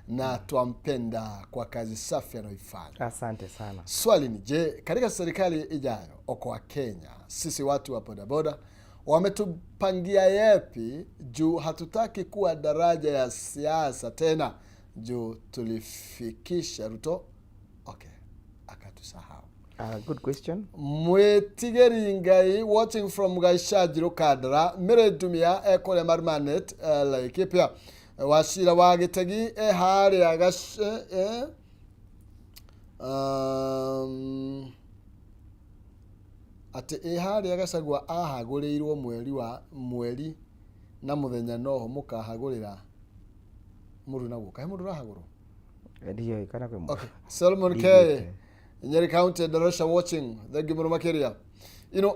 Na twampenda kwa kazi safi anayoifanya. Asante sana. Swali ni je, katika serikali ijayo Okoa Kenya, sisi watu wa bodaboda wametupangia yepi juu hatutaki kuwa daraja ya siasa tena, juu tulifikisha Ruto okay, akatusahau. Good question. Mwitigeri Ngai watching from Gaichanjirũ Kandara. Mĩrĩ Ndumia ekũrĩa Marmanet, Laikipia. Wacira wa Gĩtegi e harĩa gac atĩ ĩ harĩa Gachagua ahagũrĩirwo mweri wa mweri na mũthenya noho mũkahagũrĩra mũndũ na guoka he mũndũ ũrahagũrwo. Ndiũĩ kana kwĩ Okay. Solomon K. Ndigĩte. Nyeri County, Darasha watching. Thank you mũno makĩria.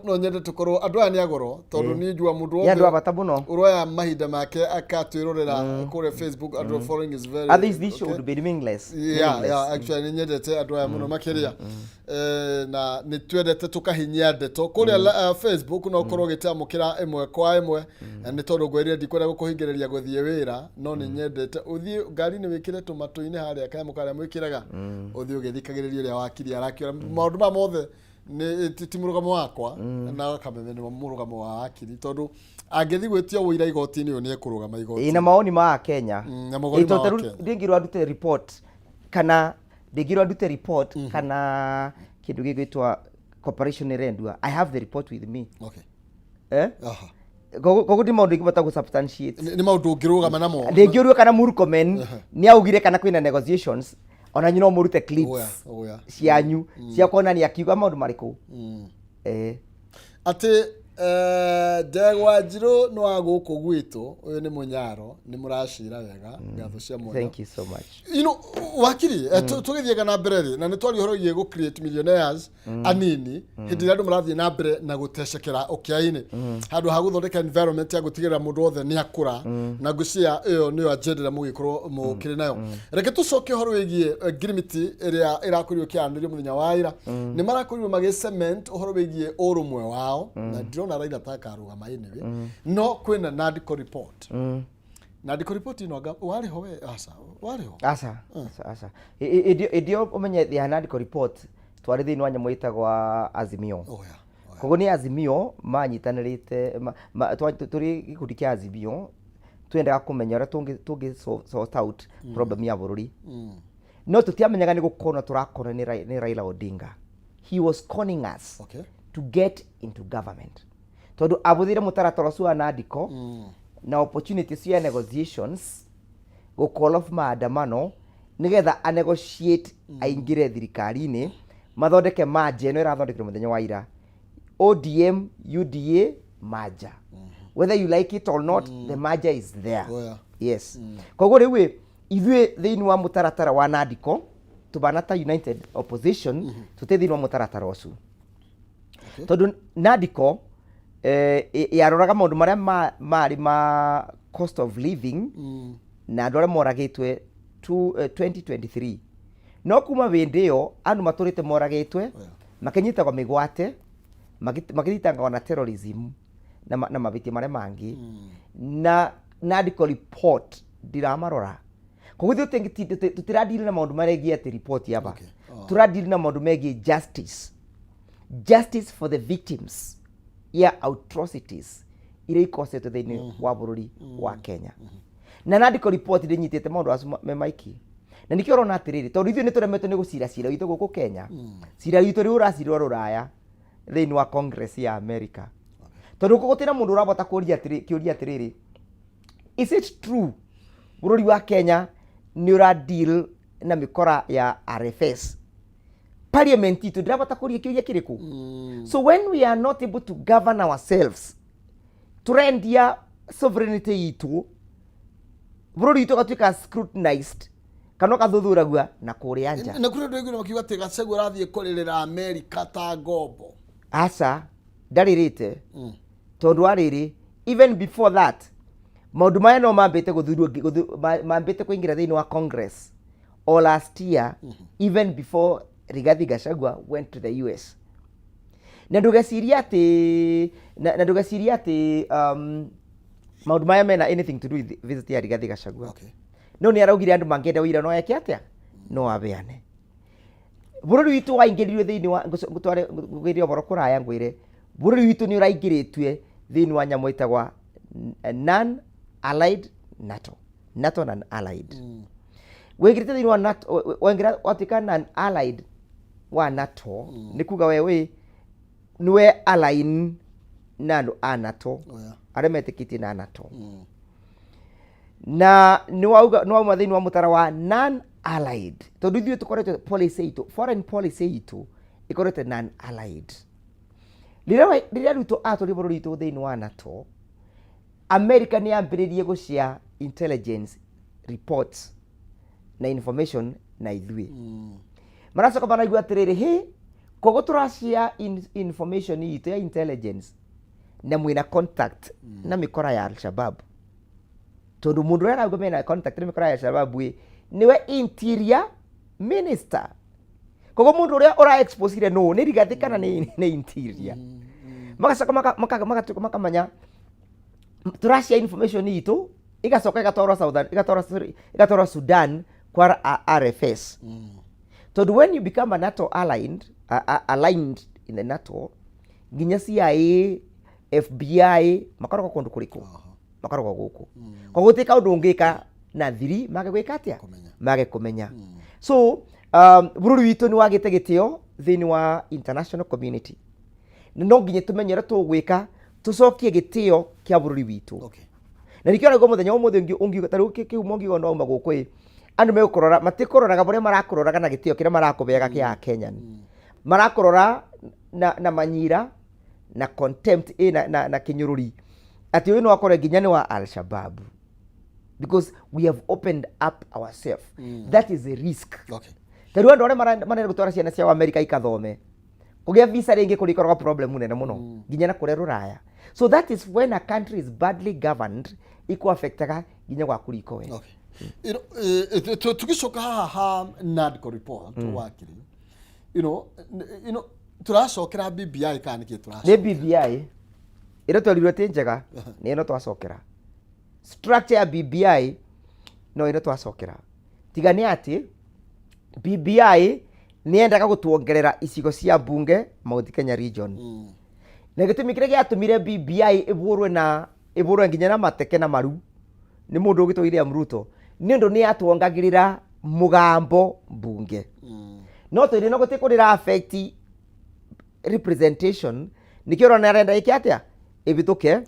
No nyende tũkorwo andũ aya nĩ agoro tondũ niĩ njua mũndũ Nĩ andũ a bata mũno. Ũroya mahinda make akatwĩrorera kũrĩa Facebook. Andũ following is very Others, this show would be meaningless. Meaningless. Yeah, actually nĩ nyendete andũ aya mũno makĩria. Na nĩ twendete tũkahinyia ndeto kũrĩa Facebook no ũkorwo ũgĩtamũkĩra ĩmwe kwa ĩmwe. Nĩ tondũ ngwĩrire ndikwenda gũkũhingĩrĩria gũthiĩ wĩra, no nĩ nyendete ũthiĩ ngari-inĩ wĩkĩre tũmatũ-inĩ harĩa kanyamũ karĩa mwĩkĩraga, ũthiĩ ũgĩthikagĩrĩria ũrĩa wakiri arakĩora maũndũ maya mothe. Nĩ ti mũrũgamo wakwa na Kameme, nĩ mũrũgamo wa wakiri, tondũ angĩthiĩ gwĩtio ũira igoti-inĩ, ũyũ nĩ ekũrũgama igoti. Ĩ, na maoni ma Kenya. Na mawoni Ĩ, tondũ ma tarĩu Wakenya. ndingĩrwo ndute report kana ndingĩrwo ndute report kana kĩndũ gĩgwĩtwa corporation ĩrendua. I have the report with me. Eh? Koguo ti maũndũ ingĩbota gũ substantiate. Nĩ maũndũ ũngĩrũgama namo. Ndĩngĩũrio kana Murkomen nĩ augire kana kwĩna negotiations, ona nyu no mũrute clips Oya, oya. cianyu cia kuonania akiuga maũndũ marĩkũ. Atĩ Ndegwa Njirũ nĩ wa gũkũ gwitũ, ũyũ nĩ mũnyaro, nĩ mũracira wega, ngatho cia mwanya. Thank you so much. Wakiri, tũgĩthiaga na mbere rĩ, na nĩ twaria ũhoro wĩgiĩ gũ create millionaires anini hĩndĩ ĩrĩa andũ marathiĩ na mbere na gũtecekera ũkĩa-inĩ, handũ ha gũthondeka environment ya gũtigĩrĩra mũndũ wothe nĩ akũra, na ngwĩciria ĩyo nĩyo agenda ĩrĩa mũgĩkorwo mũkĩrĩ nayo. Reke tũcoke ũhoro wĩgiĩ ngirimiti ĩrĩa ĩrakorirwo ĩkĩaranĩrio mũthenya wa ira. Nĩ marakorirwo magĩ cement ũhoro wĩgiĩ ũrũmwe wao, na ndirona Raila ta akarũgama anyway, no kwĩna NADCO report. NADCO report ĩno anga warĩ ho we? Aca, warĩ ho? Aca, aca, aca. Ĩndĩ ũmenye the NADCO report twarĩ thĩinĩ wa nyamũ ĩtagwo Azimio. Oh, yeah. Koguo nĩ Azimio manyitanĩrĩte tũrĩ gĩkundi kĩa Azimio, twendaga kũmenya ũrĩa tũngĩ sort out problem ya bũrũri, no tũtiamenyaga nĩ gũkonwo tũrakonwo nĩ Raila Odinga. He was conning us to get into government, tondũ abũthĩire mũtaratara ũcio wa NADCO na opportunity cia negotiations gũ call off maandamano nigetha a negotiate aingĩre thirikari-inĩ, mathondeke manja ĩno ĩrathondekirwo mũthenya wa ira, ODM UDA merger. Whether you like it or not, the merger is there. Yes, koguo rĩu ĩ, ithuĩ thĩinĩ wa mũtaratara wa NADCO tũbana ta United Opposition tũtĩ thĩinĩ wa mũtaratara ũcio, tondũ NADCO yaroraga maũndũ marĩa marĩ ma cost of living na andũ arĩa moragĩtwe 2023, no kuma hĩndĩ ĩyo andũ matũrĩte moragĩtwe, makĩnyitagwo mĩgwate, makĩthitangagwo na terrorism na mavĩtia marĩa mangĩ, na NADCO report ndiramarora. Koguo ithuĩ tũtiradili na maũndũ maregiĩ atĩ report yaba. Tũradili na maũndũ megiĩ justice, justice for the victims ya atrocities iria ikosetwo thĩinĩ wa bũrũri wa Kenya. Na NADCO report ndĩnyitĩte maũndũ acio me maiki, na nĩkĩo ũrona atĩrĩrĩ, tondũ ithuĩ nĩ tũremetwo nĩ gũcira cira witũ gũkũ Kenya, cira witũ rĩu ũracirwo rũraya thĩinĩ wa Congress ya America, tondũ gũtirĩ mũndũ ũrabota kũria kĩũria atĩrĩrĩ, is it true bũrũri wa Kenya nĩ ũra deal na mĩkora ya RFS? Parliament itũ ndĩrabota kũria kĩũria kĩrĩkũ. So when we are not able to govern ourselves, tũrendia sovereignty itũ, bũrũri witũ ũgatuĩka scrutinized kana ũgathuthuragua na kũrĩa nja. Na kũrĩ andũ aingĩ makiuga atĩ Gachagua arathiĩ kũrĩrĩra Amerika ta ngombo. Aca, ndarĩrĩte, tondũ wa rĩrĩ, even before that maũndũ maya no mambĩte gũthurio, mambĩte kũingĩra thĩinĩ wa Congress o last year, even before Rigathi Gachagua went to the US. Na ndũgecirie atĩ maũndũ maya mena anything to do with visit ya Rigathi Gachagua. No nĩ araugire andũ mangĩenda ũira no eke atĩa, no abeane. Bũrũri witũ waingĩririo thĩinĩ wa ngũtware ngũgĩrie ũhoro kũraya ngwĩre bũrũri witũ nĩ ũraingĩrĩtue thĩinĩ wa nyamũ ĩtagwa non allied NATO, NATO non allied. Wĩingĩrĩte thĩinĩ wa NATO, waingĩra watuĩka non allied wa NATO, nĩ kuga we wĩ nĩwe align na andũ a NATO. Oh, yeah. Arĩa metĩkĩtie na NATO. Na nĩ wauma thĩinĩ wa mũtara wa non allied, tondũ ithuĩ tũkoretwo policy itũ, foreign policy itũ ĩkoretwo non allied. Rĩrĩa Ruto atwarire bũrũri witũ thĩinĩ wa NATO, America nĩ yambĩrĩrie gũshare intelligence reports na information na ithuĩ. Maracoka maraigua atĩrĩrĩ, hĩ koguo tũrashare information itũ ya intelligence na mwĩna contact na mĩkora ya Al-Shabaab, tondũ mũndũ ũrĩa arauga mena contact na mĩkora ya Al-Shabaab ĩ nĩwe interior minister. Koguo mũndũ ũrĩa ũra expose nũ, nĩ Rigathĩ kana nĩ interior? Magacoka magatuĩka makamenya tũrashare information itũ, igacoka ĩgatwarwo Southern, ĩgatwarwo, sorry, ĩgatwarwo Sudan kwa RFS, tondũ when you become a NATO aligned, aligned in the NATO, nginya CIA, FBI makoragwo kũndũ kũrĩkũ? Makoragwo gũkũ. Koguo gũtirĩ kaũndũ ũngĩka na thiri mage gwĩka atĩa? Kũmenya. Mage kũmenya. So bũrũri witũ nĩ wagĩte gĩtĩo thĩinĩ wa international community, na no nginya tũmenye ũrĩa tũgwĩka tũcokie gĩtĩo kĩa bũrũri witũ. Na nĩkĩo raigua mũthenya ũmũthĩ ũngiuga ta rĩu kĩhumo ũngiuga no auma gũkũ ĩ, andũ megũkũrora, matikũroraga ũrĩa marakũroraga na gĩtĩo kĩrĩa marakũbeaga kĩa Kenyan, marakũrora na manyira na contempt ĩ na kĩnyũrũri atĩ ũyũ no akorwe nginya nĩ wa Al-Shabaab, because we have opened up ourselves. That is a risk. Ta rĩu andũ arĩa marenda gũtwara ciana ciao America ikathome, kũgĩa visa rĩngĩ kũrĩkoragwo problem nene mũno, nginya na kũrĩa rũraya. So that is when a country is badly governed, ikuaffectaga nginya gwaku riko we. Okay. Tugicoka haha ha NADCO report, wakiri, turacokera BBI kana nĩkĩ tũracokera? Nĩ BBI ĩrĩa twerirwo ti njega, nĩ ĩno twacokera. Structure ya BBI no ĩno twacokera, tiga nĩ atĩ BBI nĩ yendaga gũtuongerera icigo cia mbunge Mount Kenya region. Na gĩtũmi kĩrĩa gĩatũmire BBI ĩbũrwe na ĩbũrwe nginya na mateke na maru nĩ mũndũ ũgĩtwo William Ruto nĩ ũndũ nĩ yatuongagĩrĩra mũgambo mbunge. No twĩrĩ no gũtirĩ kũrĩra affect representation, nĩkĩo ũrona arenda ĩke atĩa, ĩbĩtũke.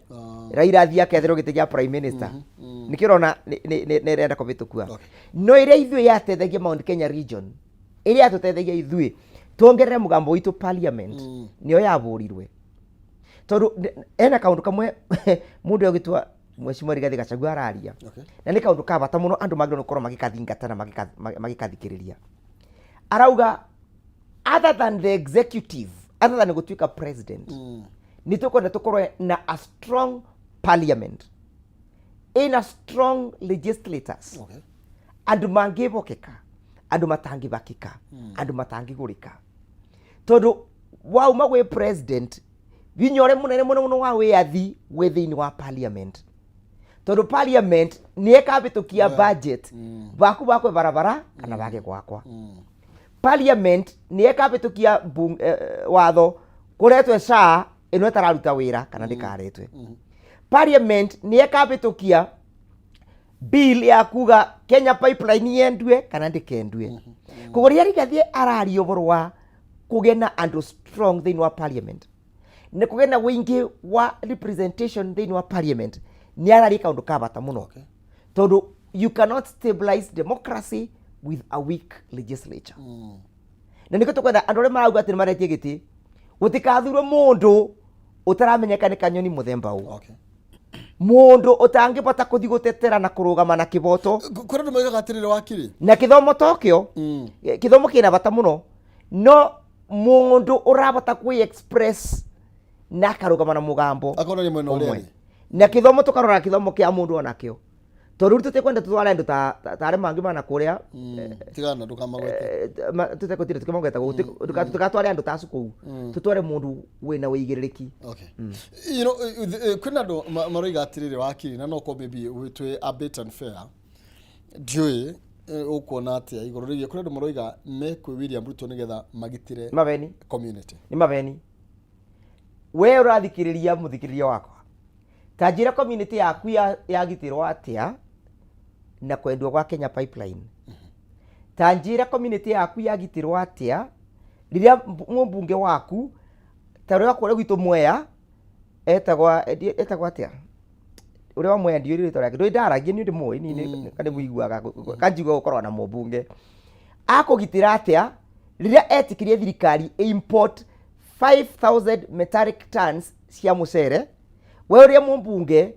Raila athiĩ aketherwo gĩtĩ gĩa prime minister. Nĩkĩo ũrona nĩ ĩrenda kũbĩtũkua. No ĩrĩa ithuĩ yateithagia Mount Kenya region, ĩrĩa yatũteithagia ithuĩ tuongerere mũgambo witũ parliament, nĩyo yabũrirwe, tondũ ena kaũndũ kamwe mũndũ ũgĩtua Mheshimiwa Rigathi Gachagua araria. Na nĩ kaũndũ ka bata mũno andũ magĩrĩirwo gũkorwo magĩkathingata na magĩkathikĩrĩria. Arauga other than the executive, other than gũtuĩka president, nĩ tũkwenda tũkorwo na a strong parliament ĩna strong legislators, andũ mangĩbokeka, andũ matangĩbakĩka, andũ matangĩgũrĩka, tondũ wauma gwĩ president, vinya ũrĩa mũnene mũno mũno wa wĩyathi wĩ thĩinĩ wa parliament, tondũ parliament nĩ ĩkabĩtũkia budget baku bakwe barabara kana bake gwakwa. Parliament nĩ ĩkabĩtũkia watho kũretwe SHA ĩno ĩtararuta wĩra kana ndĩkaretwe. Parliament nĩ ĩkabĩtũkia bill ya kuga Kenya Pipeline yendue kana ndĩkendue. Koguo rĩrĩa Rigathi araria ũhoro wa kũgĩa na andũ strong thĩinĩ wa parliament na kũgĩa na ũingĩ wa representation thĩinĩ wa parliament, nĩ araria kaũndũ ka bata mũno, tondũ you cannot stabilize democracy with a weak legislature. Na nĩkĩo tũkwenda andũ arĩa marauga atĩ nĩ maretie gĩtĩ, gũtikathurwo mũndũ ũtaramenyeka nĩ kanyoni mũthemba ũ, mũndũ ũtangĩbota kũthiĩ gũtetera na kũrũgama na kĩboto. Kũrĩ andũ moigaga atĩrĩrĩ, wakiri, Na kĩthomo tokĩo, kĩthomo kĩna bata mũno, no mũndũ ũrabota kwĩ express na akarũgama na mũgambo akonania mwena ũrĩa ũmwe. Arĩ. Na kĩthomo, tũkarora kĩthomo kĩa mũndũ onakĩo, tondũ rĩu tũtikwenda tũtware andũ ta arĩa mangĩ mana kũrĩa. Tigana ndũkamagwete. Tũtekũtinda tũkĩmagweta, tũgatware andũ ta acu kũu, tũtware mũndũ wĩna wĩigĩrĩrĩki. Okay. Kwĩna andũ maroiga atĩrĩrĩ, wakiri, na no korwo maybe twĩ a bit unfair. Ndiũĩ ũkuona atĩa igũrũ rĩgiĩ kũrĩ andũ maroiga me kwĩ William Ruto nĩgetha magitĩre Nĩ mabeni. community. Nĩ mabeni. We ũrathikĩrĩria, mũthikĩrĩria wakwa, ta njĩra, community yaku yagitĩrwo atĩa na kwendwo gwa Kenya Pipeline? Ta njĩra, community yaku yagitĩrwo atĩa rĩrĩa mũmbunge waku ta ũrĩa kũrĩa gwitũ Mwea etagwo atĩa, ũrĩa wa Mwea, ndiũĩ rĩtwa rĩake, ndũĩ ndaragia nĩ ndĩmũĩ niĩ kanĩmũiguaga kanjigua gũkorwo na mũmbunge akũgitĩra atĩa rĩrĩa etĩkĩrie thirikari import 5000 metric tons cia mũcere? We ũrĩa mũmbunge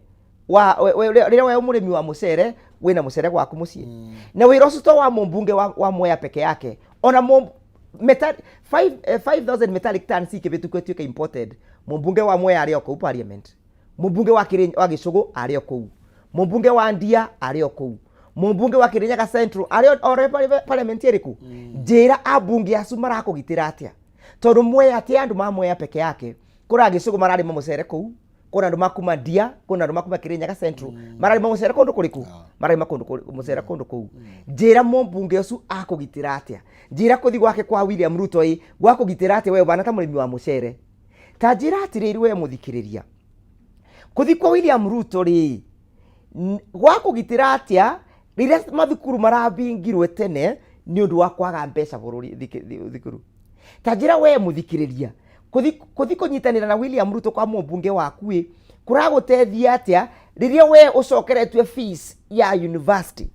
wa rĩrĩa we mũrĩmi wa mũcere wĩna mũcere gwaku mũciĩ, na wĩra ũcio to wa mũmbunge wa Mwea peke yake, ona 5000 metric tons ikĩbĩtũkio ituĩke imported, mũmbunge wa Mwea arĩ o kũu parliament, mũmbunge wa Gĩcũgũ arĩ o kũu, mũmbunge wa Ndia arĩ o kũu, mũmbunge wa Kirinyaga Central arĩ o parliament ĩrĩkũ? Njĩra, ambunge acu marakũgitĩra atĩa? Tondũ Mwea ti andũ ma Mwea peke yake, kũrĩa Gĩcũgũ mararĩma mũcere kũu, kwĩna andũ makuma Ndia, kwĩna andũ makuma Kirinyaga Central mararĩma mũcere kũndũ kũrĩkũ? Mararĩma kũndũ mũcere kũndũ kũu. Njĩra, mũmbunge ũcio akũgitĩra atĩa? Njĩra, kũthi gwake kwa William Ruto ĩ gwakũgitĩra atĩa we ũbana ta mũrĩmi wa mũcere? Ta njĩra atĩrĩrĩ, we mũthikĩrĩria, kũthi kwa William Ruto rĩ gwakũgitĩra atĩa rĩrĩa mathukuru marabingirwe tene nĩ ũndũ wa kwaga mbeca bũrũri thukuru? Ta njĩra, we mũthikĩrĩria, kũthi kũnyitanĩra na William Ruto kwa mũmbunge waku ĩ kũragũteithia atĩa rĩrĩa we ũcokeretue fees ya university?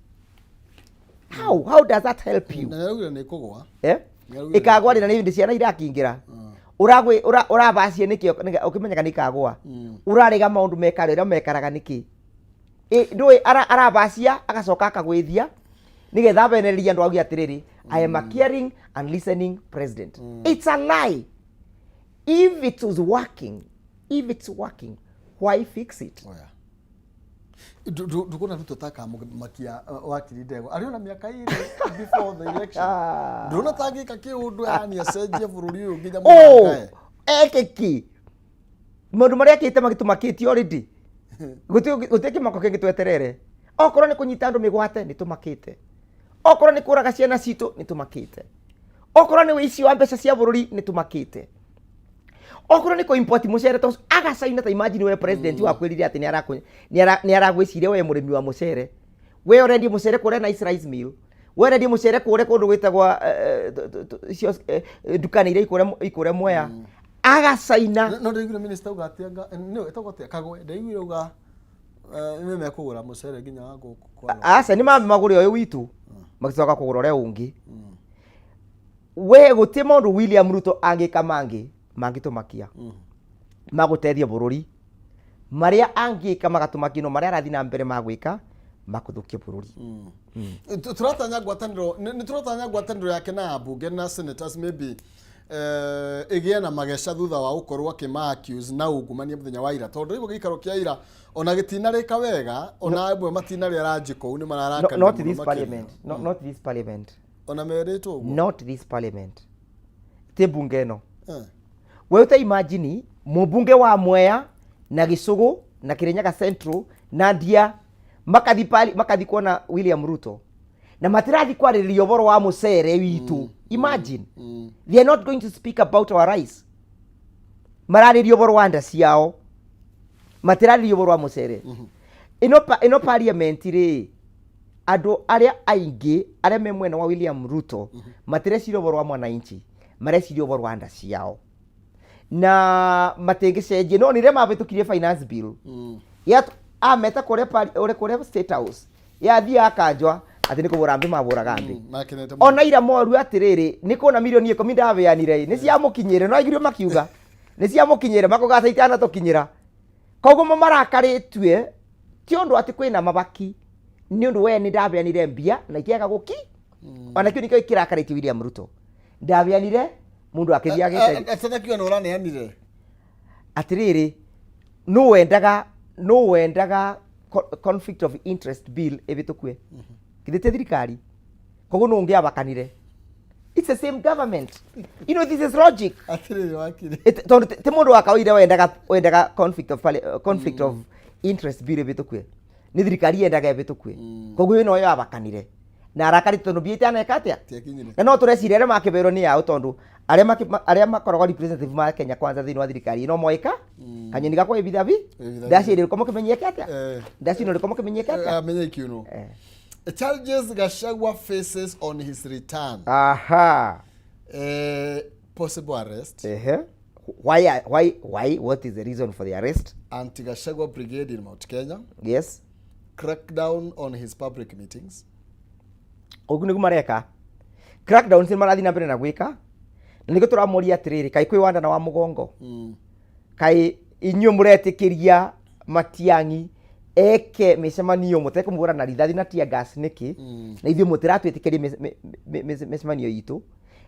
How does that help you? Na nĩaraugire nĩ kũgwa. Eh? Nĩaraugire. Ĩkagwa rĩ, na nĩ hĩndĩ ciana irakingĩra, ũrabacia nĩkĩ ũkĩmenyaga nĩ ikagwa? Ũrarega maũndũ mekare ũrĩa mekaraga nĩkĩ? Ndũĩ arabacia agacoka akagwĩthia nĩgetha abenererie andũ, auge atĩrĩrĩ, "I am a caring and listening president." It's a lie. If it was working, if it's working, why fix it? Oya. Ndũkuona Ruto ta akamũmakia wakiri Ndegwa arĩ ona mĩaka 2 before the election? Ndũrona ta angĩka kĩũndũ yani acenjie bũrũri ũyũ nginya Oh, mũrangae? Eke ki maũndũ marĩa akĩte magĩtũmakĩtie already, gũtirĩ kĩmako kĩngĩ tweterere. Okorwo nĩ kũnyita andũ mĩgwate, nĩ tũmakĩte. Okorwo nĩ kũraga ciana citũ, nĩ tũmakĩte. Okorwo nĩ wĩici wa mbeca cia bũrũri, nĩ tũmakĩte. Okorwo nĩ kũ-import mũcere ta ũcio agacaina, ta imagine we president wakwĩrire atĩ nĩ aragwĩciria we mũrĩmi wa mũcere, we ũrendia mũcere kũrĩa Nice Rice Mill, we ũrendia mũcere kũrĩa kũndũ gwĩtagwo icio nduka-inĩ iria ikũrĩa Mwea, agacaina. No ndaiguire minister auga atĩ anga nĩ ĩtagwo atĩa, Kagwe, ndaiguire auga nĩ mekũgũra mũcere nginya wa gũkũ kwa Aca, nĩ mambe magũre ũyũ witũ, magĩcoka kũgũra ũrĩa ũngĩ. We gũtirĩ maũndũ William Ruto angĩka mangĩ mangĩtũmakia magũteithia bũrũri. Marĩa angĩka magatũmakia, no marĩa arathiĩ na mbere magwĩka makũthũkia bũrũri. Tũratanya ngwatanĩro, nĩ tũratanya ngwatanĩro yake na ambunge na senators maybe ĩgĩe na mageca thutha wa gũkorwo akĩma accuse na ungumania mũthenya wa ira, tondũ rĩu gĩikaro kĩa ira ona gĩtinarĩka wega, ona amwe matinarĩa ranji kũu nĩ No, mararakarire not mũno this makĩria. parliament. No, not this parliament. Ona merĩtwo ũguo. Not this parliament, ti mbunge ĩno. We ũta imagine mũmbunge wa Mwea na Gĩcũgũ na Kirinyaga Central na Ndia makathi kuona William Ruto na matirathi kwarĩrĩria ũhoro wa mũcere witũ. Imagine, they are not going to speak about our rice. Mararĩria ũhoro wa nda ciao, matirarĩria ũhoro wa mũcere. Ĩno parliament rĩ, andũ arĩa aingĩ arĩa me mwena wa William Ruto matireciria ũhoro wa mwananchi, mareciria ũhoro wa nda ciao na matingĩcenjia. No nĩrĩa mabĩtũkirie finance bill ya ameta kũrĩa ũrĩa kũrĩa State House, yathiĩ akanjwa atĩ nĩ kũbũra mbĩ mabũraga mbĩ. Makenete mũno. Ona ira moru atĩrĩrĩ, nĩ kũna mirioni 10 ndabeanire nĩ ciamũkinyĩre, no aiguire makiuga nĩ ciamũkinyĩre, makauga itanatũkinyĩra. Koguo mo marakarĩtue ti ũndũ atĩ kwĩna mabaki, nĩ ũndũ we nĩ ndabeanire mbia na ikĩaga gũki. Ona kĩu nĩkĩo kĩrakarĩtie William Ruto, ndabeanire mũndũ akĩthiĩ agĩte. Atatakiwa nĩ ũraneanire. Atĩrĩrĩ, nũ wendaga conflict of interest bill ĩbĩtũkue? Githĩ ti thirikari? Koguo nũ ũngĩ abakanire? It's the same government. This is logic. Atĩrĩrĩ wakiri, Tondũ ti mũndũ wa kawaida wendaga conflict of interest bill ĩbĩtũkue. Nĩ thirikari yendaga ĩbĩtũkue. Koguo ĩyo noyo yabakanire na arakarĩte tondũ mbia itaneka atĩa. Tiakinyire. Na no tũreciria arĩa makĩberwo nĩ yao, tondũ arĩa arĩa makoragwo representative ma Kenya Kwanza thĩinĩ wa thirikari ĩno moĩka kanyoni gakwa ĩbithabi. Ĩbithabi. Ndaciĩrĩ rĩko mũkĩmenyeke atĩa. Ndaciĩrĩ rĩko mũkĩmenyeke atĩa. Amenya ikiuno. Challenges Gachagua faces on his return. Aha. Possible arrest. Ehe, why, what is the reason for the arrest? Anti-Gachagua brigade in Mount Kenya. Crackdown on his public meetings. Ũguo nĩguo mareka crackdown, nĩ marathiĩ na mbere na gwĩka, na nĩkĩo tũramoria atĩrĩrĩ, kaĩ kwĩ wanda na wa mũgongo? Kaĩ inyuĩ mũretĩkĩria Matiang'i eke mĩcemanio mũtekũmũhũra na rithathi na tear gas nĩkĩ? Na ithuĩ mũtiratwĩtĩkĩria mĩcemanio itũ,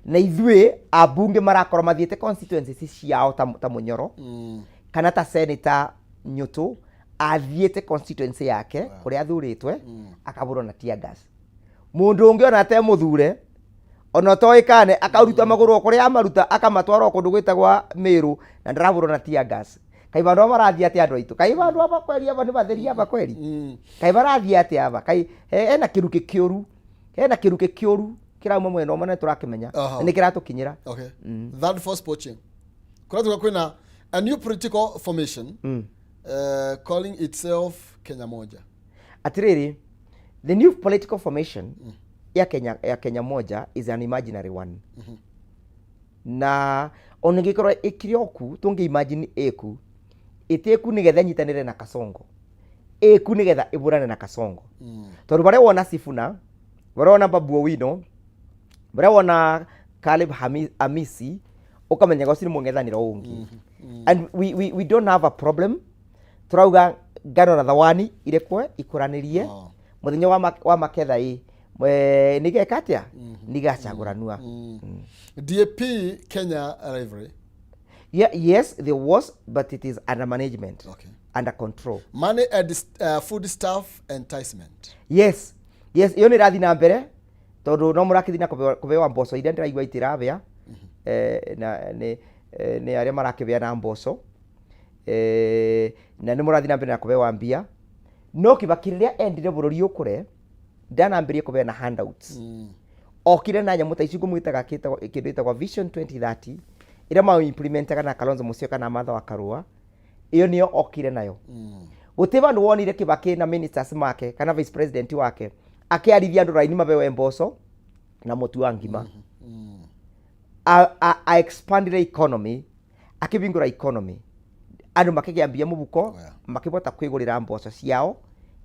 na ithuĩ ambunge marakorwo mathiĩte constituencies ciao ta Mũnyoro kana ta Senator Nyũtũ athiĩte constituency yake kũrĩa athurĩtwe akabũrwo na tear gas. Mũndũ ũngĩ ona atemũthure, ona ũtoĩkane, akaruta magũrũ o kũrĩa amaruta, akamatwara o kũndũ gwĩtagwa Mĩrũ na ndarabũrwo na tear gas. Kaĩ bandũ aba marathiĩ atĩa, andũ aitũ? Kaĩ bandũ aba kweri aba nĩ batheri aba kweri? Kaĩ marathiĩ atĩa aba? Kaĩ hena kĩrukĩ kĩũru, hena kĩrukĩ kĩũru kĩrauma mwena ũmwe na nĩtũrakĩmenya. Na nĩ kĩratũkinyĩra. Okay. Third force poaching. Kũratuka kwĩna a new political formation calling itself Kenya Moja. Atiriri, the new political formation ya Kenya Moja is an imaginary one, na ona ĩngĩkorwo ĩkĩrĩ o ku tũngĩ imagine ĩku ĩtĩku nĩgetha ĩnyitanĩre na Kasongo, ĩku nĩgetha ĩbũrane na Kasongo, tondũ barĩa wona Sifuna, barĩa wona Babu Owino, barĩa wona Caleb Amisi, ũkamenyaga ũcio nĩ mũng'ethanĩro ũngĩ, and we don't have a problem. Tũrauga ngano na thawani irekwe ikũranĩrie. Mũthenya wa maketha ĩ nĩgeka atĩa, nĩgacagũranua. DAP Kenya rivalry. Yeah, yes, there was, but it is under management, under control. Money and food stuff enticement. Yes, ĩyo nĩ ĩrathiĩ na mbere tondũ no mũrakĩthiĩ na kũbewa mboco iria ndĩraigua itirabĩa, na nĩ arĩa marakĩbĩa na mboco, na nĩ mũrathiĩ na mbere na kũbewa mbia. No Kibaki rĩrĩa endire bũrũri ũkũre, ndanambĩrie kũbeana handouts. Okire na nyamũ ta ici ngũmwĩtaga kĩndũ gĩtagwo Vision 2030 ĩrĩa ma-implementaga na Kalonzo Musyoka na Martha wa Karua. Ĩyo nĩyo okire nayo. Gũtirĩ vandũ wonire Kibaki na ministers make kana vice president wake akĩarithia andũ raini mabewe mboco na mũtu wa ngima. A expandire economy, akĩbingũra economy, andũ makĩgĩa mbia mũbuko. Makĩbota kwĩgũrĩra mboco ciao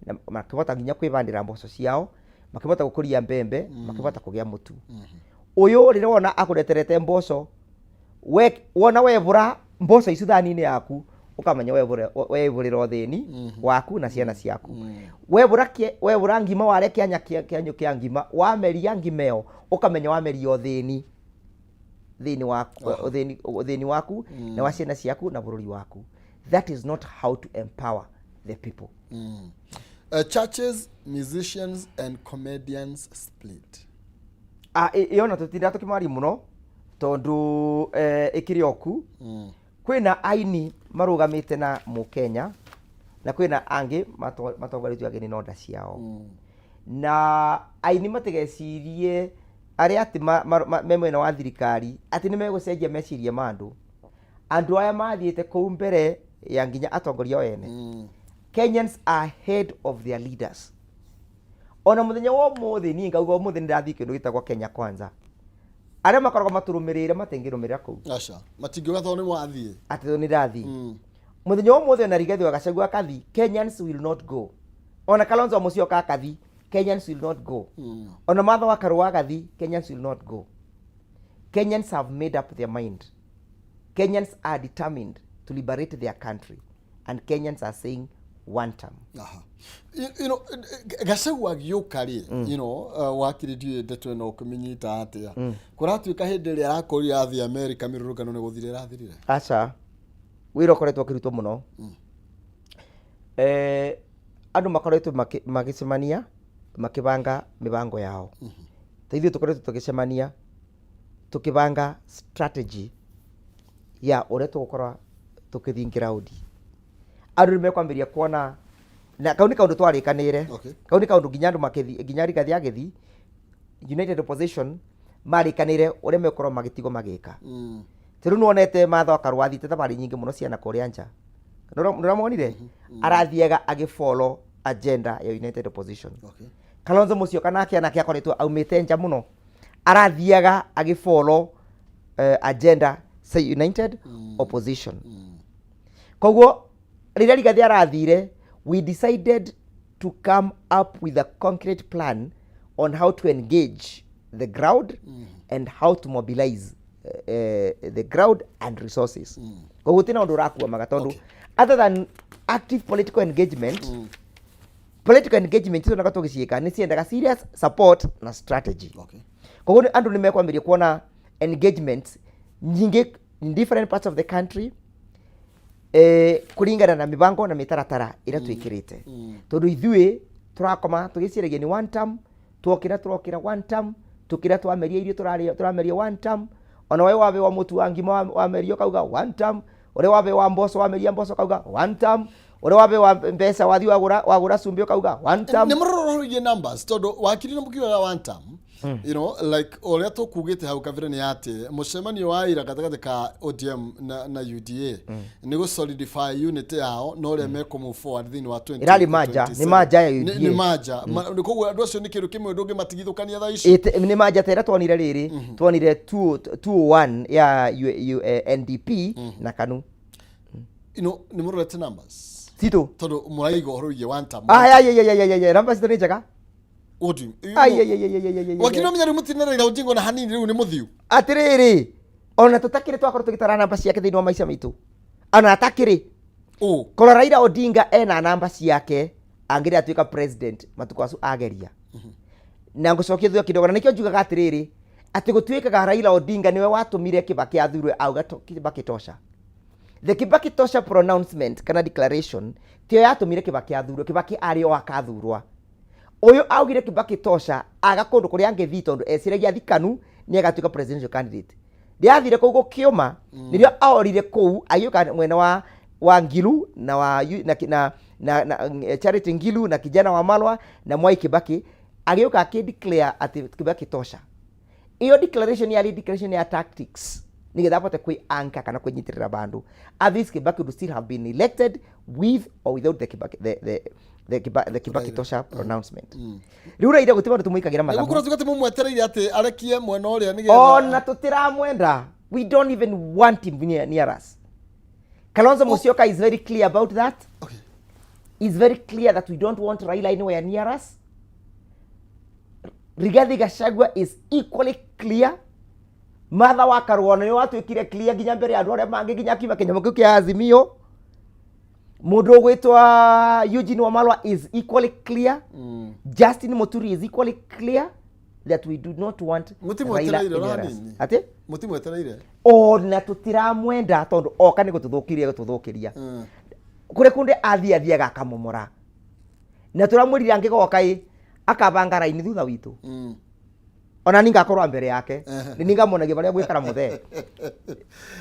na makĩbota nginya kwĩbandĩra mboco ciao, makĩbota gũkũria mbembe, makĩbota kũgĩa mũtu. Ũyũ rĩrĩa wona akũreterete mboco, we wona webũra mboco icu thani-inĩ yaku, ũkamenya webũrĩra ũthĩni waku na ciana ciaku. Webũra webũra ngima, warĩa kĩanya kĩanyũ kĩa ngima, wameria ngima ĩyo, ũkamenya wameria ũthĩni thĩinĩ waku, ũthĩni waku na wa ciana ciaku na bũrũri waku. That is not how to empower the people. Churches, musicians and comedians split. Ah, ĩyo na tũtinda tũkĩmaria mũno tondũ ĩkĩrĩ oku. Kwĩna aini marũgamĩte na mũkenya na kwĩna angĩ matongoretio angĩ nĩ nonda ciao, na aini matigecirie arĩa atĩ me mwena wa thirikari atĩ nĩ megũcenjia meciria ma andũ. Andũ aya mathiĩte kũu mbere ya nginya atongoria o ene. Kenyans are ahead of their leaders. Ona mũthenya wa ũmũthĩ niĩ ngauga ũmũthĩ nĩ ndathiĩ kĩndũ gĩtagwo Kenya Kwanza, arĩa makoragwo matũrũmĩrĩire matingĩrũmĩrĩra kũu. Aca, matingiuga tondũ nĩ wathiĩ. Atĩ nĩ ndathiĩ. Mũthenya wa ũmũthĩ ona Rigathi wa Gachagua akathi, Kenyans will not go. Ona Kalonzo wa Musyoka akathi, Kenyans will not go. Ona Martha wa Karua agathi, Kenyans will not go. Kenyans have made up their mind. Kenyans are determined to liberate their country, and Kenyans are saying one term. Aha. Gachagua agĩũka rĩ, wakiri, ndiũĩ ndeto ĩno ũkĩmĩnyita atĩa. Kũratuĩka hĩndĩ ĩrĩa arakorire athiĩ Amerika, mĩrũrũngano nĩ gũthira ĩrathirire. Aca, wĩra ũkoretwo ũkĩrutwo mũno. Andũ makoretwo magĩcemania makĩbanga mĩbango yao. Ta ithuĩ tũkoretwo tũgĩcemania tũkĩbanga strategy ya ũrĩa tũgũkorwo tũkĩthiĩ ground. Andũ nĩ mekwambĩrĩria kuona Na kau nĩ kaũndũ twarĩkanĩire. Kau nĩ kaũndũ nginya andũ makĩthi, nginya Rigathi agĩthi United Opposition, marĩkanĩire ũrĩa megũkorwo magĩtigwo magĩka. Rĩu nĩwonete Martha wa Karũa athiĩte thabarĩ nyingĩ mũno ciana kũrĩa nja. Nĩũramuonire? Arathiaga agĩfollow agenda ya United Opposition. Kalonzo Musyoka nake anake akoretwo aumĩte nja mũno, arathiaga agĩfollow agenda cia United Opposition. Koguo rĩrĩa Rigathi arathire, we decided to come up with a concrete plan on how to engage the ground and how to mobilize the ground and resources. Koguo tina ũndũ ũrakuamaga tondũ other than active political engagement, political engagement tuonaga tũgĩciĩka nĩ ciendaga serious support na strategy. Koguo andũ nĩ mekwambĩrĩria kuona engagement nyingĩ in different parts of the country, kũringana na mĩbango na mĩtaratara ĩrĩa twĩkĩrĩte, tondũ ithuĩ tũrakoma tũgĩciragia nĩ one term, twokĩra tũrokĩra one term, tũkĩra twameria irio tũrarĩa tũrameria one term, ona we wabewa mũtu wa ngima wameria ũkauga one term, ũrĩa wabewa mboco wameria mboco ũkauga one term, ũrĩa wabewa mbeca wathiĩ wagũra cumbĩ ũkauga one term. Nä må rororoirie numbers, tondå wakiri nä må kiugaga one term, like ũrĩa tũkugĩte hau kabere nĩ atĩ mũcemanio wa ira gatagatĩ ka ODM na UDA nĩ gũ solidify unity yao na ũrĩa mekũ move forward thĩinĩ wa 20 Ĩrarĩ merger, nĩ merger ya UDA. Nĩ merger. Koguo andũ acio nĩ kĩndũ kĩmwe ndũngĩmatigithũkania thaa ici. Nĩ merger ta ĩrĩa tuonire rĩrĩ, tuonire 201 ya NDP na KANU. Nĩ mũrorete numbers? Citũ? Tondũ mũraiga ũhoro wĩgiĩ one term. Ai ai ai ai ai ai, namba citũ nĩ njega. What do you Ai ai ai ai ai ai ai. Wakiri, no menya rĩu mũtirĩ na Raila Odinga ona hanini, rĩu nĩ mũthiu. Atĩrĩrĩ, ona tũtakĩrĩ twakorwo tũgĩtara namba ciake thĩinĩ wa maica maitũ, ona atakĩrĩ Ũ korwo Raila Odinga ena namba ciake angĩrĩ atuĩka president matukũ acu ageria na ngũcokia thutha kidogo. Na nĩkĩo njugaga atĩrĩrĩ, atĩ gũtuĩkaga Raila Odinga nĩwe watũmire Kibaki athurwe, auga Kibaki tosha. The Kibaki tosha pronouncement kana declaration tiyo yatũmire Kibaki athurwe. Kibaki arĩ o akathurwa. Ũyũ augire Kibaki tosha aga kũndũ kũrĩa angĩthiĩ, tondũ eciragia athi KANU nĩ agatuĩka presidential candidate. Rĩathire kũu gũkĩũma, nĩrĩo aorire kũu agĩũka mwena wa Ngilu na wa na, na, na, na Charity Ngilu na kijana wa Malwa na Mwai Kibaki, agĩũka akĩ declare atĩ Kibaki tosha. Iyo declaration yarĩ declaration ya tactics nigetha abote kwĩ anchor kana kwĩnyitĩrĩra bandu. Otherwise Kibaki would still have been elected with or without the Kibaki, the Kibaki Raila. tosha pronouncement. Rĩu Raila gũtirĩ bandũ tũmũikagĩra nĩ mathabu. gũkorwo tuga atĩ mũmwetereire atĩ arekie mwena ũrĩa nĩgetha Ona tũtiramwenda. We don't even want him near us. Kalonzo Musyoka is very clear about that. Is very clear that we don't want Raila anywhere near us. Rigathi Gachagua is equally clear. Martha wa Karua nĩ watuĩkire clear nginya mbere ya andũ arĩa mangĩ, nginya akiuma kĩnyamũ kĩu kĩa Azimio. Mũndũ ũgwĩtwa Eugene Wamalwa is equally clear. Justin Muturi is equally clear that we do not want Raila Mũtimwetereire ona anywhere else. hanini? Atĩ? Mũtimwetereire? Ona tũtiramwenda, tondũ oka nĩ gũtũthũkĩria gũtũthũkĩria. Kũrĩa kũndĩ athiĩ athiaga akamomora, na tũramwĩrire angĩgoka ĩ akabanga raini thutha witũ. Ona ningakorwo mbere yake, nĩ ningamuonagia barĩa gwĩkara mũthee.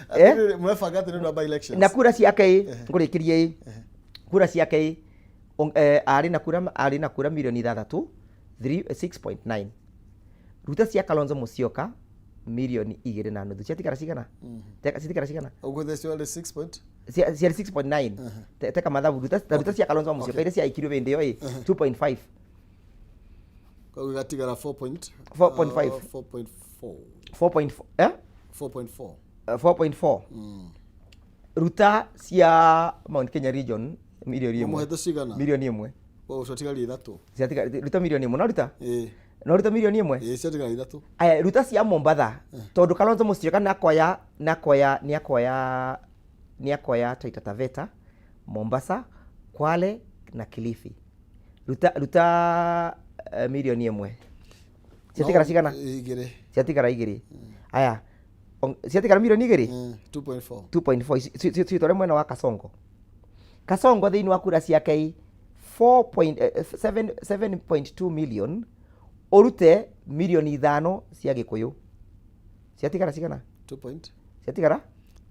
Atĩrĩrĩ, mũrebanga atĩ nĩ ũndũ wa by elections? Na kura ciake ĩ ngũrĩkĩrie ĩ kura ciake ĩ arĩ na kura mirioni 6, 6.9. Ruta cia Kalonzo Musyoka mirioni 2.5, ciatigara cigana? Ciatigara cigana? Ũguo theci warĩ 6 point Ciarĩ 6.9. Teka mathabu, ruta cia Kalonzo Musyoka iria ciaikirio hĩndĩ ĩyo ĩ 2.5. Koguo igatigara 4 point 4.5. 4.4. 4.4, eh? 4.4. 4.4. Ruta cia Mount Kenya region mirioni 1. Mũmũhete cigana? Mirioni 1. Koguo ciatigaria 3. Ciatigara ruta mirioni 1 no ruta Ĩĩ. No ruta mirioni 1. Ĩĩ, ciatigara 3. Aya, ruta cia Mombatha, tondũ Kalonzo Musyoka nĩakoya Taita Taveta, Mombasa, Kwale na Kilifi. Ruta mirioni 1, ciatigara cigana? 2. Ciatigara 2. Aya, ciatigara mirioni 2. 2.4. 2.4 citware mwena wa Kasongo. Kasongo thĩinĩ wa kura ciake ĩ 7.2 million, ũrute mirioni 5 cia Gĩkũyũ, ciatigara cigana? 2 point Ciatigara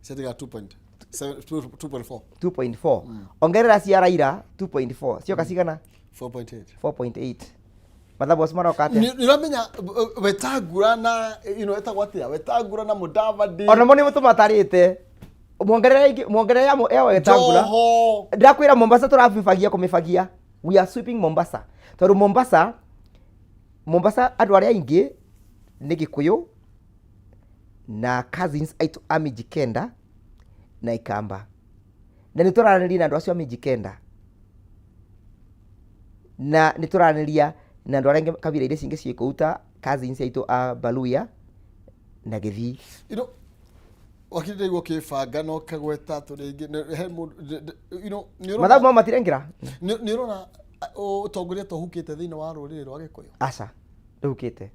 Ciatigara 2 point. 2.4. 2.4. Ongerera cia Raila 2.4, cioka cigana? 4.8. 4.8. Mathabu acio maroka atĩa? Nĩ ũramenya Wetangula na ĩtagwo atĩa, Wetangula na Mudavadi. Ona mo nĩ tũmatarĩte, mwongerere ingĩ, mwongerere ya Wetangula. Joho. Ndakwĩra Mombasa tũrabibagia kũmĩbagia, we are sweeping Mombasa, tondũ Mombasa andũ arĩa aingĩ nĩ Gĩkũyũ na cousins aitũ a Mijikenda na Ikamba, na nĩ tũraranĩria na andũ acio a Mijikenda, na nĩ tũraranĩria na andũ arĩa angĩ kabira iria cingĩ ciĩ kũu ta cousins aitũ a Baluya na Gĩthii. Wakiri, ndaigua ũkĩbanga na ũkagweta tũrĩ aingĩ he mũndũ nĩ ũrona- Mathabu mao matirengera. Nĩ ũrona ũtongoria ta ũhukĩte thĩinĩ wa rũrĩrĩ rwa Gĩkũyũ? Aca, ndũhukĩte.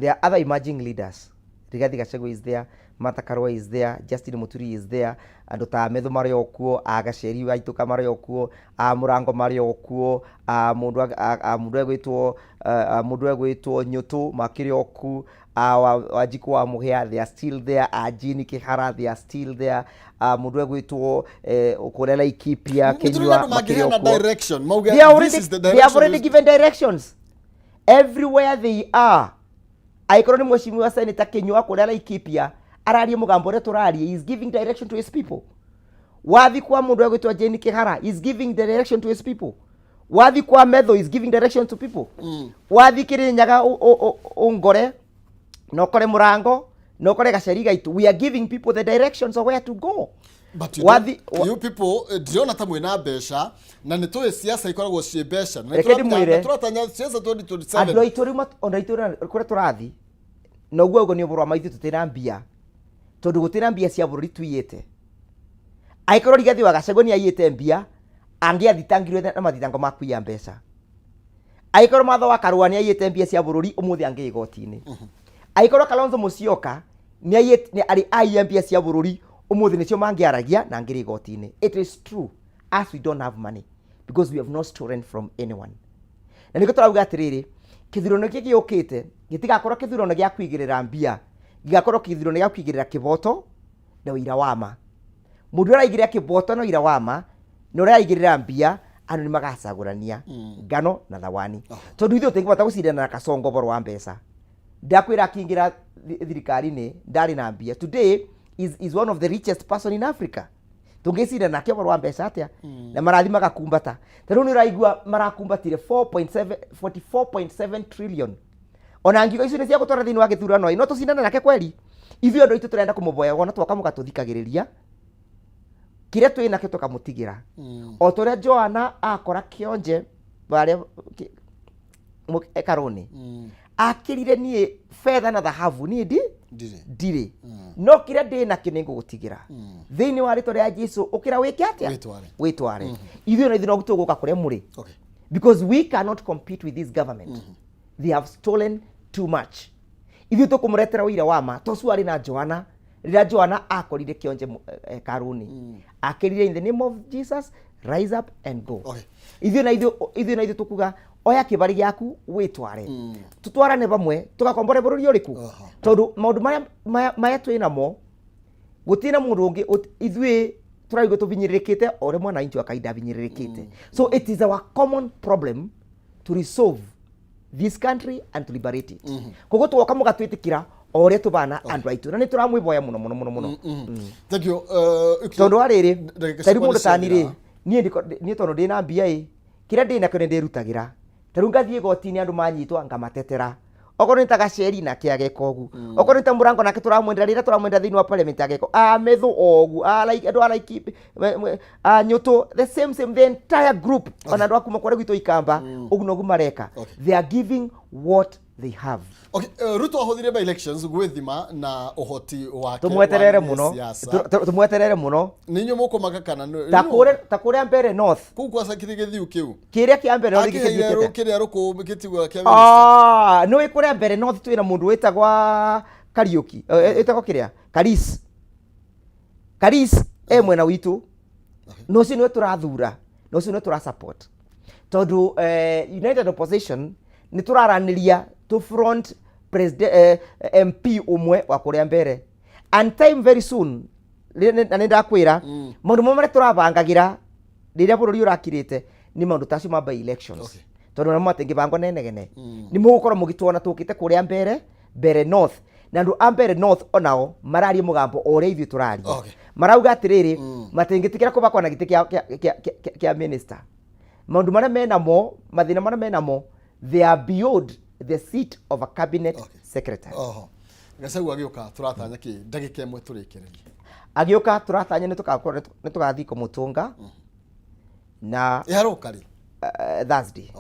There are other emerging leaders. Rigathi Gachagua is there, Martha Karua is there, Justin Muturi is there, andũ ta Methu marĩ o kuo, a Gaceri Waitũka marĩ o kuo, a Mũrango marĩ o kuo, a mũndũ a mũndũ egwĩtwo a mũndũ egwĩtwo Nyũtũ makĩrĩ o ku, a Wanjikũ wa Mũhĩa, they are still there, a Jane Kĩhara, they are still there, a mũndũ egwĩtwo kũrĩa Laikipia Nĩ tũrĩ na Kĩnyua andũ makĩrĩ o mangĩheana kuo. direction, mauge They are this already, is the they have direction already given directions everywhere they are. Angĩkorwo nĩ mheshimiwa Senator Kinyua kũrĩa Laikipia araria mũgambo ũrĩa tũraria, he is giving direction to his people. Wathi kwa mũndũ egwĩtwo Jane Kĩhara, he is giving direction to his people. Wathi kwa Metho, he is giving direction to people. Wathi Kĩrĩnyaga ũngore na ũkore Mũrango na ũkore Gaceri gaitũ, we are giving people the directions of where to go. But you, don't, you people ndirona ta mwĩna mbeca, na nĩ tũĩ ciaca ikoragwo ciĩ mbeca. Na nĩ Reke ndĩmwĩre. Tũratanya ciaca 2027. Andũ aitũ rĩu ona itũ kũrĩa tũrathi na ũguo ũguo nĩ ũhoro wa maitũ, tũtirĩ mbia, tondũ gũtirĩ mbia cia bũrũri tuiyĩte. Angĩkorwo Rigathi wa Gachagua nĩ aiyĩte mbia, angĩathitangirwo na mathitango ma kũiya mbeca. Angĩkorwo Martha wa Karũa nĩ aiyĩte mbia cia bũrũri, ũmũthĩ angĩ igoti-inĩ. Angĩkorwo Kalonzo Musyoka nĩ aiyĩte, nĩ arĩ aiya mbia cia bũrũri, ũmũthĩ nĩcio mangĩaragia na angĩrĩ igoti-inĩ. It is true, as we don't have money because we have not stolen from anyone, na nĩkĩo tũrauga atĩrĩrĩ, kĩthurano gĩkĩ gĩũkĩte gĩtigakorwo kĩthurano gĩa kũigĩrĩra mbia, gĩgakorwo kĩthurano gĩa kũigĩrĩra kĩboto na ũira wa ma. Mũndũ ũrĩa araigĩrĩra kĩboto na ũira wa ma na ũrĩa araigĩrĩra mbia, andũ nĩ magacagũrania ngano na thawani, tondũ ithuĩ tũtingĩhota gũcindana na Kasongo ũhoro wa mbeca. Ndakwĩra, akĩingĩra thirikari-inĩ ndarĩ na mbia. Today is one of the richest person in Africa. Tũngĩcindana nake ũhoro wa mbeca atĩa? Na marathi magakumbata, ta rĩu nĩ ũraigua marakumbatire 4.7 44.7 trillion. Ona ngiuga icio nĩ cia gũtwara thĩinĩ wa gĩthurano ĩ, no tũcindane nake kweri? Ithuĩ andũ aitũ tũrenda kũmũboya wona twoka mũgatũthikagĩrĩria, kĩrĩa twĩ nakĩo tũkamũtigĩra, o ta ũrĩa Joana akora kĩonje barĩa hekarũ-inĩ, akĩrire, "Niĩ betha na thahabu niĩ ndi Ndirĩ. Ndirĩ, no kĩrĩa ndĩ nakĩo nĩ ngũgũtigĩra. Thĩinĩ wa rĩtwa rĩa Jesu, ũkĩra wĩke atĩa?" Wĩtware. Wĩtware. Ithuĩ na ithuĩ no tũgũka kũrĩa mũrĩ, because we cannot compete with this government. They have stolen too much. Ithuĩ tũkũmũretera ũira wa ma to ũcio arĩ na Joana. Rĩrĩa Joana akorire kĩonje hekarũ-inĩ, akĩrire, "In the name of Jesus, rise up and go." Ithuĩ na ithuĩ tũkuga, "Oya kĩbarĩ gĩaku wĩtware, tũtwarane vamwe, tũgakombore bũrũri ũrĩkũ?" Tondũ maũndũ maya twĩ namo, gũtirĩ na mũndũ ũngĩ ithuĩ tũraigua tũbinyĩrĩrĩkĩte o ũrĩa mwananchi wa kawaida abinyĩrĩrĩkĩte. So it is our common problem to resolve this country and to liberate it. Koguo twoka mũgatwĩtĩkĩra o ũrĩa tũbana, andũ aitũ, na nĩ tũramwĩboya mũno mũno mũno mũno. Thank you. Tondũ wa rĩrĩ, Ndagĩka ta rĩu ciakwa mũndũ nĩ tani rĩ, ciathira. niĩ tondũ ndĩna mbia ĩ, kĩrĩa ndĩ nakĩo nĩ ndĩrutagĩra. Ta rĩu ngathiĩ igoti-inĩ, andũ manyitwo ngamatetera. Okorwo nĩ ta Gaceri, nake ageka ũguo. Okorwo nĩ ta Mũrango, nake tũramwendera rĩrĩa tũramwendera thĩinĩ wa parliament, ageka a Methu o ũguo, a like andũ a like a Nyũtũ, the same same, the entire group, ona andũ a kuma kũrĩa gwitũ Ikamba, ũguo noguo mareka. They are giving what they have. Okay, Ruto ahũthire by elections gwĩthima na ũhoti wake Tũmweterere wa mũno. gĩsiasa. Tũmweterere mũno. Nĩ inyuĩ mũkũmaka kana ta kũrĩa, ta kũrĩa mbere north. Kũu kwa kĩrĩ gĩthiu kĩu? Kĩrĩa kĩa mbere north. Akĩheire Gĩkĩthiĩte kĩrĩa rũkũ gĩtigwa kĩa minister. Ah, nĩ kũrĩa mbere north twĩna mũndũ wĩtagwa Kariũki, wĩtagwo kĩrĩa Karis. Karis e mwena witũ, na ũcio nĩwe tũrathura, na ũcio nĩwe tũra support, tondũ United Opposition nĩ tũraranĩria to front president, MP ũmwe wa kũrĩa mbere, and time very soon. Na nĩ ndakwĩra maũndũ mamwe marĩa tũrabangagĩra rĩrĩa bũrũri ũrakirĩte nĩ maũndũ ta acio ma by elections. Tondũ namo matingĩbangwo na inegene. Nĩ mũgũkorwo mũgĩtuona tũkĩte kũrĩa mbere mbere north, na andũ a mbere north onao mararia mũgambo o ũrĩa ithuĩ tũraria. Marauga atĩrĩrĩ, matingĩtĩkĩra kũbakwo na gĩtĩ kĩa minister. Maũndũ marĩa menamo, mathĩna marĩa menamo, they are beyond the seat of a cabinet secretary. Oho Gachagua agĩũka tũratanya kĩ? Ndagĩka ĩmwe tũrĩkĩrĩrie. Agĩũka tũratanya nĩ tũgakorwo nĩ tũgathiĩ kũmũtũnga na ĩharũka rĩ? Thursday.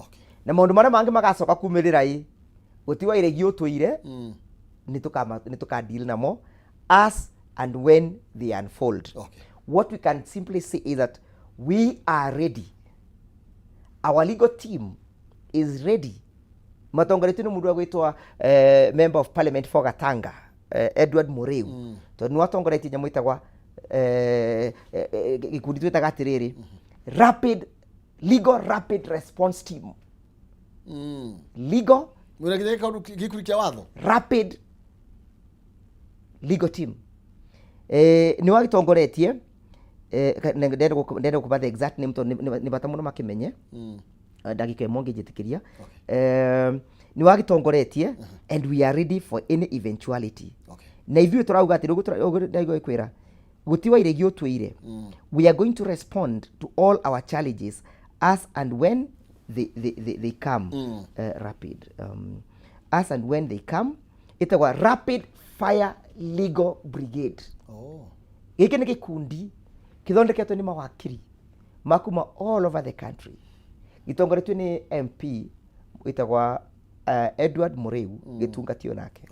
Na maũndũ marĩa mangĩ magacoka kumĩrĩra ĩ gũtiwa iregi ũtũire, nĩ tũka deal namo as and when they unfold. What we can simply say is that we are ready, our legal team is ready, matongoretio nĩ mũndũ agwĩtwa member of parliament for Gatanga, Edward Muriu, tondũ nĩ watongoretie nyamũ ĩtagwa gĩkundi twĩtaga atĩrĩrĩ rapid legal rapid response team. Legal Mwĩra nginya gĩkaũndũ gĩkundi kĩa watho. Rapid legal team nĩ wagĩtongoretie. Ndenda gũkũba the exact name tondũ nĩ bata mũno makĩmenye. Ndagĩka ĩmwe ũngĩnjĩtĩkĩria. Nĩ wagĩtongoretie and we are ready for any eventuality. Na ithuĩ tũrauga atĩ ũguo ndaigua gĩkwĩra gũtiwa iregi ũtwĩire, we are going to respond to all our challenges as and when they come. Rapid as and when they come, ĩtagwa Rapid Fire Legal Brigade. Gĩkĩ nĩ gĩkundi kĩthondeketwo nĩ mawakiri makuma all over the country, gĩtongoretio nĩ MP wĩtagwa Edward Muriu, gĩtungatio nake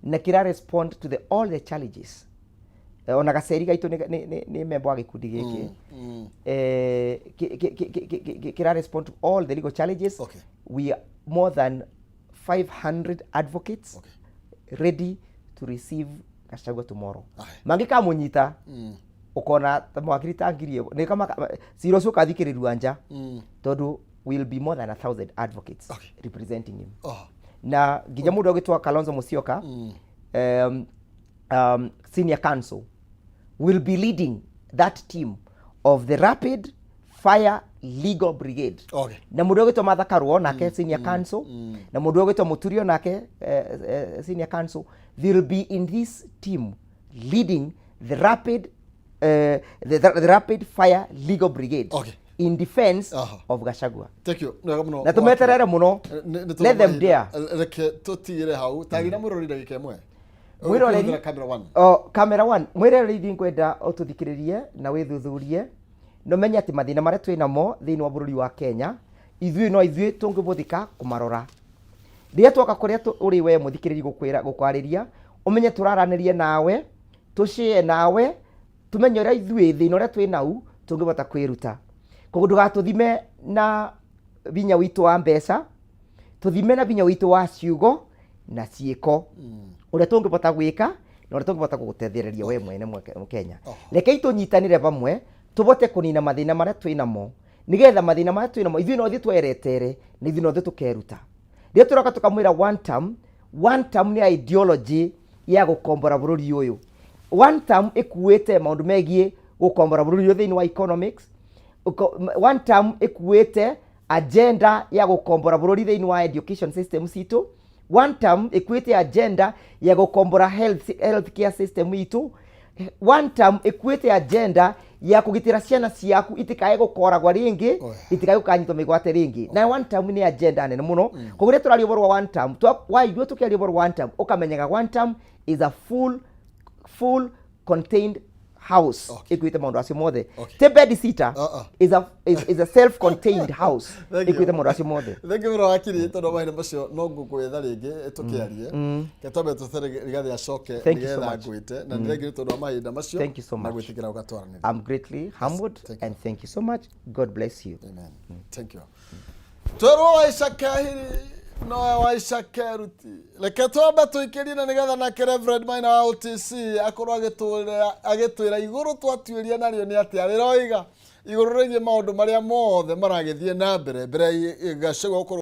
na kĩra respond to all the challenges. Ona gaceri gaitũ nĩ member wa gĩkundi gĩkĩ. Kĩra respond to all the legal challenges. We are more than 500 advocates ready to receive Gachagua tomorrow. Mangĩkamũnyita, ũkona ta mawakiri ta 1000 nĩ kama cira ũcio ũkathikĩrĩrua nja, tondũ will be more than 1,000 advocates representing him. Na nginya mũndũ agĩtwa Kalonzo Musyoka, senior counsel, will be leading that team of the Rapid Fire Legal Brigade. Na mũndũ ũgwĩtwo Martha Karua nake senior counsel, na mũndũ ũgwĩtwo Muturio nake senior counsel, they will be in this team leading the Rapid Fire Legal Brigade in defense of Gachagua. Thank you. Nĩ wega mũno. Na tũmeterere mũno. Let them dare. Reke tũtigĩre hau tagĩra mwĩroreri ndagĩka ĩmwe. Mwĩroreri- Ũkĩhũthĩra camera one. O camera one, mwĩroreri, ngwenda ũtũthikĩrĩrie na wĩthuthurie na ũmenye atĩ mathĩna marĩa twĩ namo thĩinĩ wa bũrũri wa Kenya, ithuĩ no ithuĩ tũngĩbũthĩka kũmarora. Rĩrĩa twoka kũrĩa ũrĩ we mũthikĩrĩri gũkwĩra gũkwarĩria, ũmenye tũraranĩria nawe, tũcĩe nawe, tũmenye ũrĩa ithuĩ thĩna ũrĩa twĩ nau tũngĩbota kwĩruta. Koguo ndũgatũthime na vinya witũ wa mbeca, tũthime na vinya witũ wa ciugo na ciĩko, ũrĩa tũngĩbota gwĩka na ũrĩa tũngĩbota gũgũteithĩrĩria we mwene Mũkenya. Rekei tũnyitanĩre vamwe tũbote kũnina mathĩna marĩa twĩ namo, nĩgetha mathĩna marĩa twĩ namo ithuĩ no ithuĩ tweretere na ithuĩ no ithuĩ tũkeruta. Rĩrĩa tũroka tũkamwĩra one term, one term nĩ ideology ya gũkombora bũrũri ũyũ. One term ĩkuĩte maũndũ megiĩ gũkombora bũrũri ũyũ thĩinĩ wa economics. One term ĩkuĩte agenda ya gũkombora bũrũri thĩinĩ wa education system citũ. One term ĩkuĩte agenda ya gũkombora health care system itũ. One term ĩkuĩte agenda ya kũgitĩra ciana ciaku itikae gũkoragwa rĩngĩ, itikae gũkanyitwo mĩgwate rĩngĩ. Na one term nĩ agenda nene mũno. Koguo rĩrĩa tũraria ũhoro wa one term, waigua tũkĩaria ũhoro wa one term, ũkamenyaga one term is a full contained house ĩkuĩte maũndũ acio mothe. Ti bed sitter, is a self contained house Thank you. ĩkuĩte maũndũ acio mothe. Thank you mũno wakiri, tondũ mahinda macio no ngũgwetha rĩngĩ tũkĩarie. Ke twambe twetere Rigathĩ acoke Thank you so nĩgetha much. ngwĩte na nĩ thengiũ nĩ tondũ wa mahinda macio Thank you so na much. gwĩtĩkĩra ũgatwaranĩria. I'm greatly humbled Thank you. and thank you so much. God bless you. Amen. Thank you. Twerwo Waica Kahiri nowe Waica Keruti. Reke twambe tũikĩrie na nĩgetha nake Reverend Maina wa OTC akorwo agĩtwĩra igũrũ twatuĩria narĩo nĩ atĩa rĩroiga igũrũ rĩgiĩ maũndũ marĩa mothe maragĩthiĩ na mbere mbere ya Gachagua gũkorwo.